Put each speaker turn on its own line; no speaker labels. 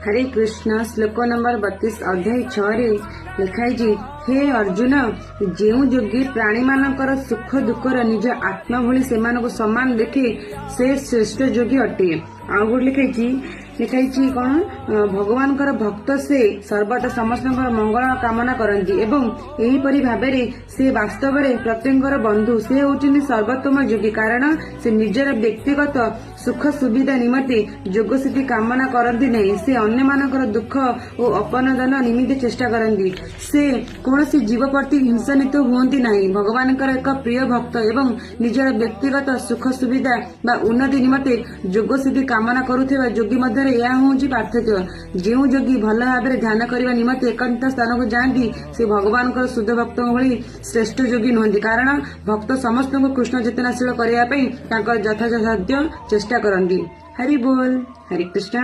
ହରେ କୃଷ୍ଣ। ଶ୍ଲୋକ number 32, ଅଧ୍ୟାୟ 6ରେ ଲେଖା ହେଇଛି, ହେ ଅର୍ଜୁନ, ଯେଉଁ ଯୋଗୀ ପ୍ରାଣୀମାନଙ୍କର ସୁଖ ଦୁଃଖର ନିଜ ଆତ୍ମା ଭଳି ସେମାନଙ୍କୁ ସମାନ ଦେଖେ, ସେ ଶ୍ରେଷ୍ଠ ଯୋଗୀ ଅଟେ। ଆଉ ଗୋଟେ ଲେଖା ହେଇଛି କଣ? ଭଗବାନଙ୍କର ଭକ୍ତ ସେ ସର୍ବଦା ସମସ୍ତଙ୍କର ମଙ୍ଗଳ କାମନା କରନ୍ତି ଏବଂ ଏହିପରି ଭାବରେ ସେ ବାସ୍ତବରେ ପ୍ରତ୍ୟେକଙ୍କର ବନ୍ଧୁ। ସେ ହେଉଛନ୍ତି ସର୍ବୋତ୍ତମ ଯୋଗୀ, କାରଣ ସେ ନିଜର ବ୍ୟକ୍ତିଗତ ସୁଖ ସୁବିଧା ନିମନ୍ତେ ଯୋଗ ସିଦ୍ଧି କାମନା କରନ୍ତି ନାହିଁ। ସେ ଅନ୍ୟମାନଙ୍କର ଦୁଃଖ ଓ ଅପନୋଦନ ନିମିତ୍ତ ଚେଷ୍ଟା କରନ୍ତି। ସେ କୌଣସି ଜୀବ ପ୍ରତି ହିଂସାନ୍ୱିତ ହୁଅନ୍ତି ନାହିଁ। ଭଗବାନଙ୍କର ଏକ ପ୍ରିୟ ଭକ୍ତ ଏବଂ ନିଜର ବ୍ୟକ୍ତିଗତ ସୁଖ ସୁବିଧା ବା ଉନ୍ନତି ନିମନ୍ତେ ଯୋଗ ସିଦ୍ଧି କାମନା କରୁଥିବା ଯୋଗୀ ମଧ୍ୟରେ ଏହା ହେଉଛି ପାର୍ଥକ୍ୟ। ଯେଉଁ ଯୋଗୀ ଭଲ ଭାବରେ ଧ୍ୟାନ କରିବା ନିମନ୍ତେ ଏକାନ୍ତ ସ୍ଥାନକୁ ଯାଆନ୍ତି, ସେ ଭଗବାନଙ୍କର ଶୁଦ୍ଧ ଭକ୍ତଙ୍କ ଭଳି ଶ୍ରେଷ୍ଠ ଯୋଗୀ ନୁହନ୍ତି, କାରଣ ଭକ୍ତ ସମସ୍ତଙ୍କୁ କୃଷ୍ଣ ଚେତନାଶୀଳ କରିବା ପାଇଁ ତାଙ୍କର ଯଥାସାଧ୍ୟ ଚେଷ୍ଟା କରନ୍ତି। ହରି ବୋଲ, ହରେ କୃଷ୍ଣ।